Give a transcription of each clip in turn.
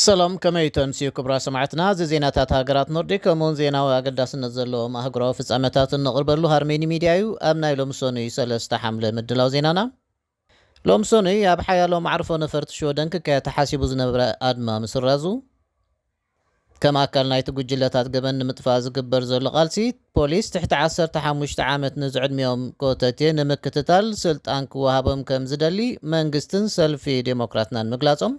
ሰላም፣ ከመይ ተምስዩ ክቡራት ሰማዕትና? እዚ ዜናታት ሃገራት ኖርዲክ ከምኡውን ዜናዊ ኣገዳስነት ዘለዎም ኣህጉራዊ ፍጻመታት እነቕርበሉ ሃርሜኒ ሚድያ እዩ። ኣብ ናይ ሎሚ ሰኑይ ሰለስተ ሓምለ ምድላው ዜናና፣ ሎም ሰኑይ ኣብ ሓያሎ መዓርፎ ነፈርቲ ሽወደን ክካየድ ተሓሲቡ ዝነበረ ኣድማ ምስራዙ፣ ከም ኣካል ናይቲ ጉጅለታት ገበን ንምጥፋእ ዝግበር ዘሎ ቃልሲ፣ ፖሊስ ትሕቲ ዓሰርተ ሓሙሽተ ዓመት ንዝዕድሚኦም ኮተቴ ንምክትታል ስልጣን ክወሃቦም ከም ዝደሊ መንግስትን ሰልፊ ዴሞክራትናን ምግላጾም፣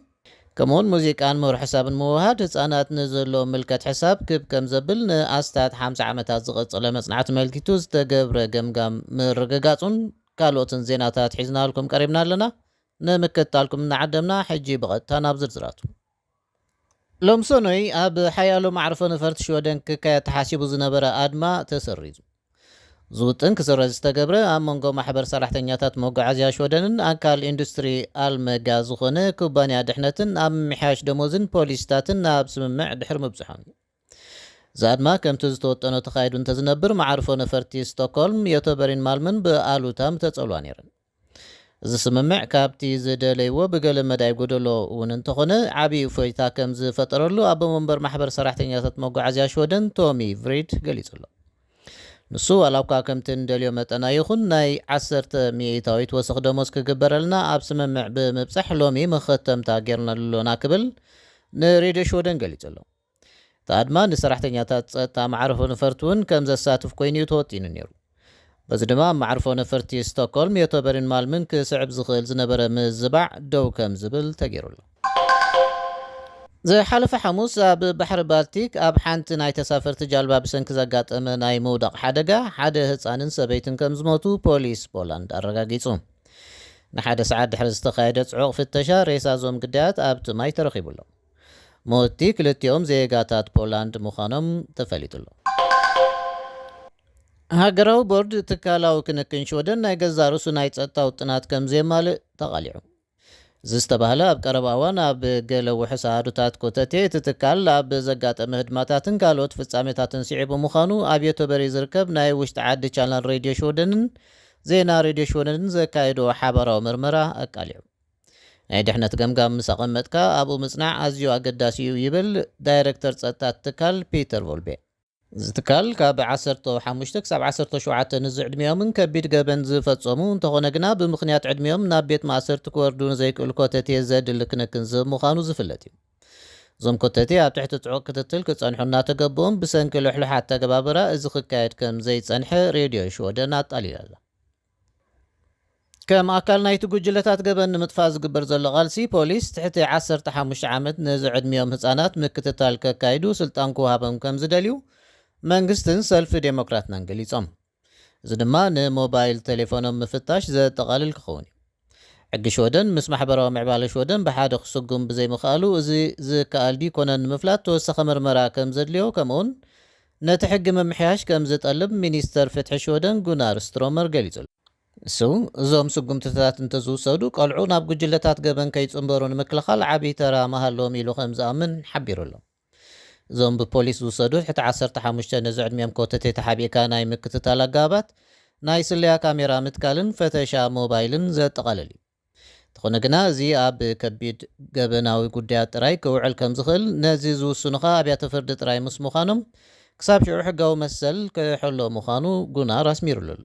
ከምኡውን ሙዚቃን ምህሮ ሕሳብን ምውሃድ ህጻናት ንዘሎ ምልከት ሕሳብ ክብ ከም ዘብል ንኣስታት ሓምሳ ዓመታት ዝቐጸለ መጽናዕቲ መልኪቱ ዝተገብረ ገምጋም ምርግጋጹን ካልኦትን ዜናታት ሒዝናልኩም ቀሪብና ኣለና። ንምክትታልኩም እናዓደምና፣ ሕጂ ብቐጥታ ናብ ዝርዝራቱ። ሎም ሰኑይ ኣብ ሓያሎ መዕርፎ ነፈርቲ ሽወደን ክካየድ ተሓሲቡ ዝነበረ ኣድማ ተሰሪዙ። ዝውጥን ክስረዝ ዝተገብረ ኣብ መንጎ ማሕበር ሰራሕተኛታት መጓዓዝያ ሽወደንን ኣካል ኢንዱስትሪ ኣልመጋ ዝኾነ ኩባንያ ድሕነትን ኣብ ምምሕያሽ ደሞዝን ፖሊሲታትን ናብ ስምምዕ ድሕሪ ምብጽሖም እዩ። እዚ ኣድማ ከምቲ ዝተወጠኖ ተኻይዱ እንተዝነብር፣ መዓርፎ ነፈርቲ ስቶክሆልም፣ ዮቶበሪን ማልምን ብኣሉታ ምተጸልዋ ነይረን። እዚ ስምምዕ ካብቲ ዝደለይዎ ብገለ መዳይ ጎደሎ እውን እንተኾነ፣ ዓብዪ እፎይታ ከም ዝፈጠረሉ ኣቦ መንበር ማሕበር ሰራሕተኛታት መጓዓዝያ ሽወደን ቶሚ ቭሪድ ገሊጹ ኣሎ። ንሱ፣ ዋላ እኳ ከምቲ እንደልዮ መጠን ኣይኹን፣ ናይ ዓሰርተ ሚእታዊት ወሰኽ ደሞዝ ክግበረልና ኣብ ስምምዕ ብምብጻሕ ሎሚ መኸተምታ ጌርናሉ ኣሎና ክብል ንሬድዮ ሽወደን ገሊጹ ኣሎ። እቲ ኣድማ ንሰራሕተኛታት ጸጥታ መዓርፎ ነፈርቲ እውን ከም ዘሳትፍ ኮይኑ እዩ ተወጢኑ ነይሩ። በዚ ድማ ኣብ መዓርፎ ነፈርቲ ስቶክሆልም፣ ዮቶበሪን ማልምን ክስዕብ ዝኽእል ዝነበረ ምዝባዕ ደው ከም ዝብል ተገይሩ ኣሎ። ዝሓለፈ ሓሙስ ኣብ ባሕሪ ባልቲክ ኣብ ሓንቲ ናይ ተሳፈርቲ ጃልባ ብሰንኪ ዘጋጠመ ናይ ምውዳቕ ሓደጋ ሓደ ህጻንን ሰበይትን ከም ዝሞቱ ፖሊስ ፖላንድ ኣረጋጊጹ። ንሓደ ሰዓት ድሕሪ ዝተኻየደ ጽዑቕ ፍተሻ ሬሳ እዞም ግዳያት ኣብቲ ማይ ተረኺቡ ኣሎ። ሞትቲ ክልቲኦም ዜጋታት ፖላንድ ምዃኖም ተፈሊጡ ኣሎ። ሃገራዊ ቦርድ ትካላዊ ክንክን ሽወደን ናይ ገዛእ ርእሱ ናይ ጸጥታ ውጥናት ከም ዘየማልእ ተቓሊዑ። እዚ ዝተባህለ ኣብ ቀረባ እዋን ኣብ ገለ ውሑስ ኣሃዱታት ኮተቴ እቲ ትካል ኣብ ዘጋጠመ ህድማታትን ካልኦት ፍጻሜታትን ስዒቡ ምዃኑ ኣብ ዮቶበሪ ዝርከብ ናይ ውሽጢ ዓዲ ቻናል ሬድዮ ሽወደንን ዜና ሬድዮ ሽወደንን ዘካየዶ ሓባራዊ መርመራ ኣቃሊዑ። ናይ ድሕነት ገምጋም ምስ ኣቐመጥካ ኣብኡ ምጽናዕ ኣዝዩ ኣገዳሲ እዩ ይብል ዳይረክተር ጸጥታ ትካል ፒተር ቮልቤ። እዚ ትካል ካብ ዓሰርተ ሓሙሽተ ክሳብ ዓሰርተ ሸውዓተ ንዝዕድሚኦምን ከቢድ ገበን ዝፈጸሙ እንተኾነ ግና ብምኽንያት ዕድሚኦም ናብ ቤት ማእሰርቲ ክወርዱ ንዘይክእሉ ኮተቴ ዘድሊ ክንክን ዝህብ ምዃኑ ዝፍለጥ እዩ። እዞም ኮተቴ ኣብ ትሕቲ ጽዑቕ ክትትል ክጸንሑ እናተገብኦም ብሰንኪ ልሕሉሕ ኣተገባብራ እዚ ክካየድ ከም ዘይጸንሐ ሬድዮ ሽወደን ኣጣሊላ ኣላ። ከም ኣካል ናይቲ ጉጅለታት ገበን ንምጥፋእ ዝግበር ዘሎ ቃልሲ፣ ፖሊስ ትሕቲ ዓሰርተ ሓሙሽተ ዓመት ንዝዕድሚኦም ህጻናት ምክትታል ከካይዱ ስልጣን ክወሃቦም ከም ዝደልዩ መንግስትን ሰልፊ ዴሞክራትናን ገሊጾም። እዚ ድማ ንሞባይል ቴሌፎኖም ምፍታሽ ዘጠቓልል ክኸውን እዩ። ሕጊ ሽወደን ምስ ማሕበራዊ ምዕባለ ሽወደን ብሓደ ክስጉም ብዘይምኽኣሉ፣ እዚ ዝከኣል ድዩ ኮነን ንምፍላጥ ተወሳኺ መርመራ ከም ዘድልዮ፣ ከምኡውን ነቲ ሕጊ ምምሕያሽ ከም ዝጠልብ ሚኒስተር ፍትሒ ሽወደን ጉናር ስትሮመር ገሊጹ ኣሎ። ንሱ፣ እዞም ስጉምትታት እንተዝውሰዱ፣ ቆልዑ ናብ ጉጅለታት ገበን ከይጽንበሩ ንምክልኻል ዓቢ ተራ ምሃለዎም ኢሉ ከም ዝኣምን ሓቢሩ ኣሎ። እዞም ብፖሊስ ዝውሰዱ ትሕቲ ዓሰርተ ሓሙሽተ ንዝዕድሚኦም ኮተቴ ተሓቢእካ ናይ ምክትታል ኣገባባት፣ ናይ ስለያ ካሜራ ምትካልን ፈተሻ ሞባይልን ዘጠቓልል እዩ። እንተኾነ ግና፣ እዚ ኣብ ከቢድ ገበናዊ ጉዳያት ጥራይ ክውዕል ከም ዝኽእል ነዚ ዝውስኑ ኸኣ ኣብያተ ፍርዲ ጥራይ ምስ ምዃኖም፣ ክሳብ ሽዑ ሕጋዊ መሰል ክሕሎ ምዃኑ ጉናር ኣስሚሩሉ ኣሎ።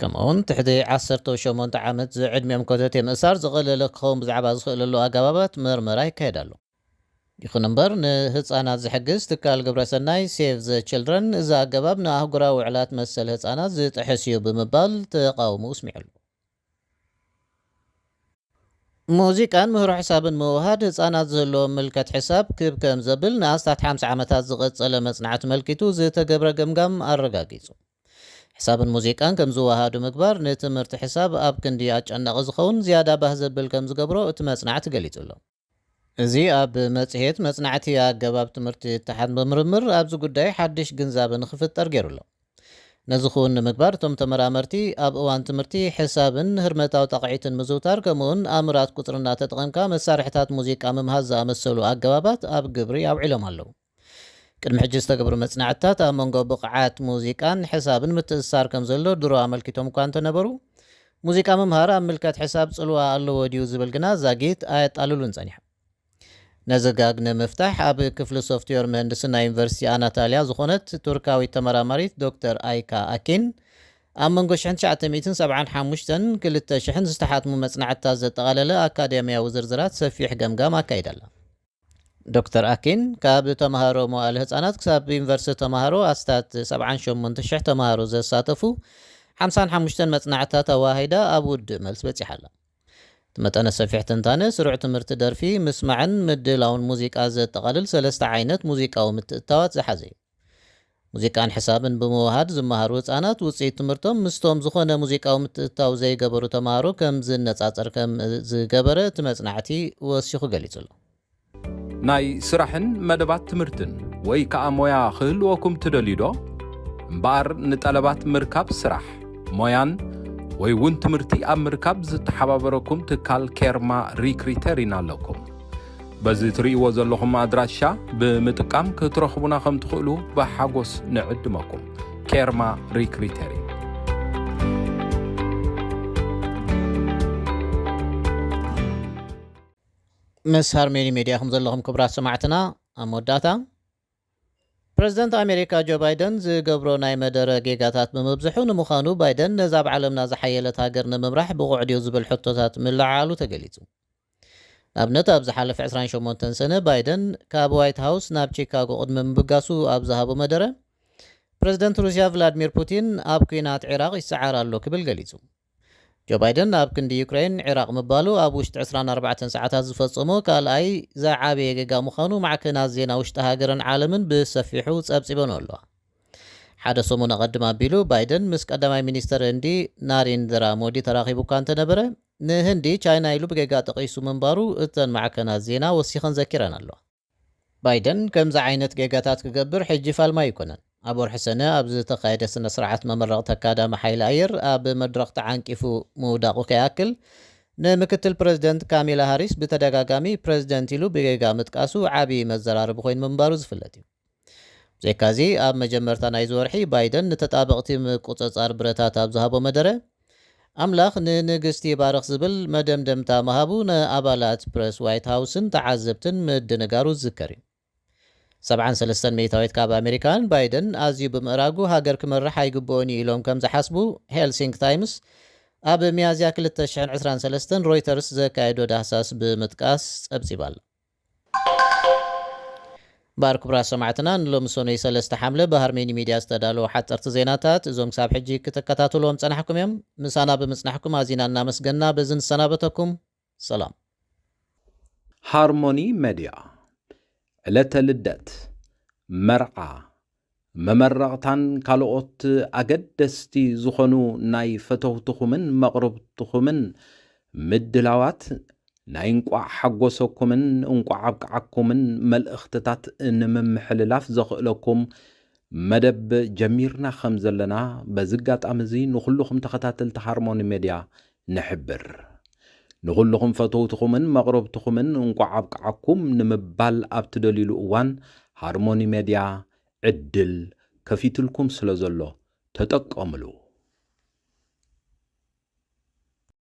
ከምኡውን ትሕቲ ዓሰርተ ሸሞንተ ዓመት ዝዕድሚኦም ኮተቴ ምእሳር ዝቐለለ ክኸውን ብዛዕባ ዝኽእለሉ ኣገባባት መርመራ ይካየድ ኣሎ። ይኹን እምበር፣ ንህጻናት ዝሕግዝ ትካል ግብረሰናይ ሴቭ ዘ ችልድረን፣ እዚ ኣገባብ ንኣህጉራዊ ውዕላት መሰል ህጻናት ዝጥሕስ እዩ ብምባል ተቓውሞ ኣስሚዑ ኣሎ። ሙዚቃን ምህሮ ሕሳብን ምውሃድ ህጻናት ዘለዎም ምልከት ሕሳብ ክብ ከም ዘብል ንኣስታት ሓምሳ ዓመታት ዝቐጸለ መጽናዕቲ መልኪቱ ዝተገብረ ገምጋም ኣረጋጊጹ። ሕሳብን ሙዚቃን ከም ዝወሃዱ ምግባር ንትምህርቲ ሕሳብ ኣብ ክንዲ ኣጨናቒ ዝኸውን ዝያዳ ባህ ዘብል ከም ዝገብሮ እቲ መጽናዕቲ ገሊጹ ኣሎ። እዚ ኣብ መጽሔት መጽናዕቲ ኣገባብ ትምህርቲ እተሓት ብምርምር ኣብዚ ጉዳይ ሓድሽ ግንዛበ ንኽፍጠር ገይሩ ኣሎ። ነዚ ክውን ንምግባር እቶም ተመራመርቲ ኣብ እዋን ትምህርቲ ሕሳብን ህርመታዊ ጣቕዒትን ምዝውታር ከምኡውን ኣምራት ቁጽሪ እናተጠቐምካ መሳርሕታት ሙዚቃ ምምሃዝ ዝኣመሰሉ ኣገባባት ኣብ ግብሪ ኣውዒሎም ኣለዉ። ቅድሚ ሕጂ ዝተገብሩ መጽናዕትታት ኣብ መንጎ ብቕዓት ሙዚቃን ሕሳብን ምትእስሳር ከም ዘሎ ድሮ ኣመልኪቶም እኳ እንተነበሩ፣ ሙዚቃ ምምሃር ኣብ ምልከት ሕሳብ ጽልዋ ኣለዎ ድዩ ዝብል ግና ዛጊት ኣየጣልሉን ጸኒሖም። ነዚ ጋግ ንምፍታሕ ኣብ ክፍሊ ሶፍትዌር ምህንድስና ዩኒቨርሲቲ ኣናታልያ ዝኾነት ቱርካዊት ተመራማሪት ዶክተር ኣይካ ኣኪን ኣብ መንጎ ሽሕን ትሽዓተ ሚእትን ሰብዓን ሓሙሽተን ክልተ ሽሕን ዝተሓትሙ መጽናዕትታት ዘጠቓለለ ኣካዳሚያዊ ዝርዝራት ሰፊሕ ገምጋም ኣካይዳ ኣላ። ዶክተር ኣኪን ካብ ተምሃሮ መዋእለ ህጻናት ክሳብ ዩኒቨርሲቲ ተምሃሮ ኣስታት ሰብዓን ሸሞንተ ሽሕ ተምሃሮ ዘሳተፉ ሓምሳን ሓሙሽተን መጽናዕትታት ኣዋሃሂዳ ኣብ ውድእ መልሲ በጺሓ ኣላ። እቲ መጠነ ሰፊሕ ትንታነ ስሩዕ ትምህርቲ ደርፊ ምስማዕን ምድላውን ሙዚቃ ዘጠቓልል ሰለስተ ዓይነት ሙዚቃዊ ምትእትታዋት ዝሓዘ እዩ። ሙዚቃን ሕሳብን ብምውሃድ ዝመሃሩ ህጻናት ውጽኢት ትምህርቶም ምስቶም ዝኾነ ሙዚቃዊ ምትእትታው ዘይገበሩ ተምሃሮ ከም ዝነጻጸር ከም ዝገበረ እቲ መጽናዕቲ ወሲኹ ገሊጹ ኣሎ። ናይ ስራሕን መደባት ትምህርትን ወይ ከኣ ሞያ ክህልወኩም ትደልዩ ዶ? እምበኣር ንጠለባት ምርካብ ስራሕ፣ ሞያን ወይ እውን ትምህርቲ ኣብ ምርካብ ዝተሓባበረኩም ትካል ኬርማ ሪክሪተሪን ኣለኩም። በዚ ትርእይዎ ዘለኹም ኣድራሻ ብምጥቃም ክትረኽቡና ከም ትኽእሉ ብሓጎስ ንዕድመኩም። ኬርማ ሪክሪተሪን። ምስ ሃርሜኒ ሜድያ ከም ዘለኹም ክቡራት ሰማዕትና። ኣብ መወዳእታ ፕሬዚደንት ኣሜሪካ ጆ ባይደን ዝገብሮ ናይ መደረ ጌጋታት ብምብዝሑ ንምዃኑ ባይደን ነዛ ኣብ ዓለምና ዝሓየለት ሃገር ንምምራሕ ብቑዕ ድዩ ዝብል ሕቶታት ምልዓሉ ተገሊጹ። ንኣብነት ኣብ ዝሓለፈ ዕስራን ሸሞንተን ሰነ ባይደን ካብ ዋይት ሃውስ ናብ ቺካጎ ቅድሚ ምብጋሱ ኣብ ዝሃቦ መደረ ፕሬዚደንት ሩስያ ቭላድሚር ፑቲን ኣብ ኲናት ዒራቕ ይሰዓር ኣሎ ክብል ገሊጹ። ጆ ባይደን ኣብ ክንዲ ዩክሬን ዒራቕ ምባሉ ኣብ ውሽጢ ዕስራን ኣርባዕተን ሰዓታት ዝፈጸሞ ካልኣይ ዝዓበየ ጌጋ ምዃኑ ማዕከናት ዜና ውሽጢ ሃገርን ዓለምን ብሰፊሑ ጸብጺበንኦ ኣለዋ። ሓደ ሰሙን ኣቐድም ኣቢሉ ባይደን ምስ ቀዳማይ ሚኒስተር ህንዲ ናሬንድራ ሞዲ ተራኺቡ እኳ እንተነበረ ንህንዲ ቻይና ኢሉ ብጌጋ ጠቒሱ ምንባሩ እተን ማዕከናት ዜና ወሲኸን ዘኪረን ኣለዋ። ባይደን ከምዚ ዓይነት ጌጋታት ክገብር ሕጂ ፋልማ ኣይኮነን። ኣብ ወርሒ ሰነ ኣብ ዝተኻየደ ስነ ስርዓት መመረቕቲ ኣካዳሚ ሓይሊ ኣየር ኣብ መድረኽ ተዓንቂፉ ምውዳቑ ከይኣክል ንምክትል ፕረዚደንት ካሚላ ሃሪስ ብተደጋጋሚ ፕረዚደንት ኢሉ ብጌጋ ምጥቃሱ ዓብዪ መዘራረቢ ኮይኑ ምንባሩ ዝፍለጥ እዩ። ብዘይካዚ ኣብ መጀመርታ ናይዚ ወርሒ ባይደን ንተጣበቕቲ ምቁጽጻር ብረታት ኣብ ዝሃቦ መደረ ኣምላኽ ንንግስቲ ይባርኽ ዝብል መደምደምታ ምሃቡ ንኣባላት ፕረስ ዋይት ሃውስን ተዓዘብትን ምድንጋሩ ዝዝከር እዩ። ሰብዓን ሰለስተን ሚእታዊት ካብ ኣሜሪካውያን ባይደን ኣዝዩ ብምእራጉ ሃገር ክመርሕ ኣይግብኦን እዩ ኢሎም ከም ዝሓስቡ ሄልሲንክ ታይምስ ኣብ ሚያዝያ ክልተ ሽሕን ዕስራን ሰለስተን ሮይተርስ ዘካየዶ ዳህሳስ ብምጥቃስ ጸብጺባ ኣላ። እምበኣር ክቡራት ሰማዕትና ንሎሚ ሰኑይ ሰለስተ ሓምለ ብሃርሜኒ ሚድያ ዝተዳለዉ ሓፀርቲ ዜናታት እዞም ክሳብ ሕጂ ክትከታተልዎም ፀናሕኩም እዮም። ምሳና ብምፅናሕኩም ኣዚና እናመስገና በዚ ንሰናበተኩም። ሰላም። ሃርሞኒ መድያ ዕለተ ልደት፣ መርዓ፣ መመረቕታን ካልኦት ኣገደስቲ ዝኾኑ ናይ ፈተውትኹምን መቕርብትኹምን ምድላዋት ናይ እንቋዕ ሓጎሰኩምን እንቋዕ ኣብቅዓኩምን መልእኽትታት ንምምሕልላፍ ዘኽእለኩም መደብ ጀሚርና ከም ዘለና በዚ ኣጋጣሚ እዚ ንኹልኹም ተኸታተልቲ ሃርሞኒ ሜድያ ንሕብር። ንኹልኹም ፈተውትኹምን መቕረብትኹምን እንቋዕ ኣብቅዓኩም ንምባል ኣብ ትደልዩሉ እዋን ሃርሞኒ ሜድያ ዕድል ከፊትልኩም ስለ ዘሎ ተጠቀምሉ።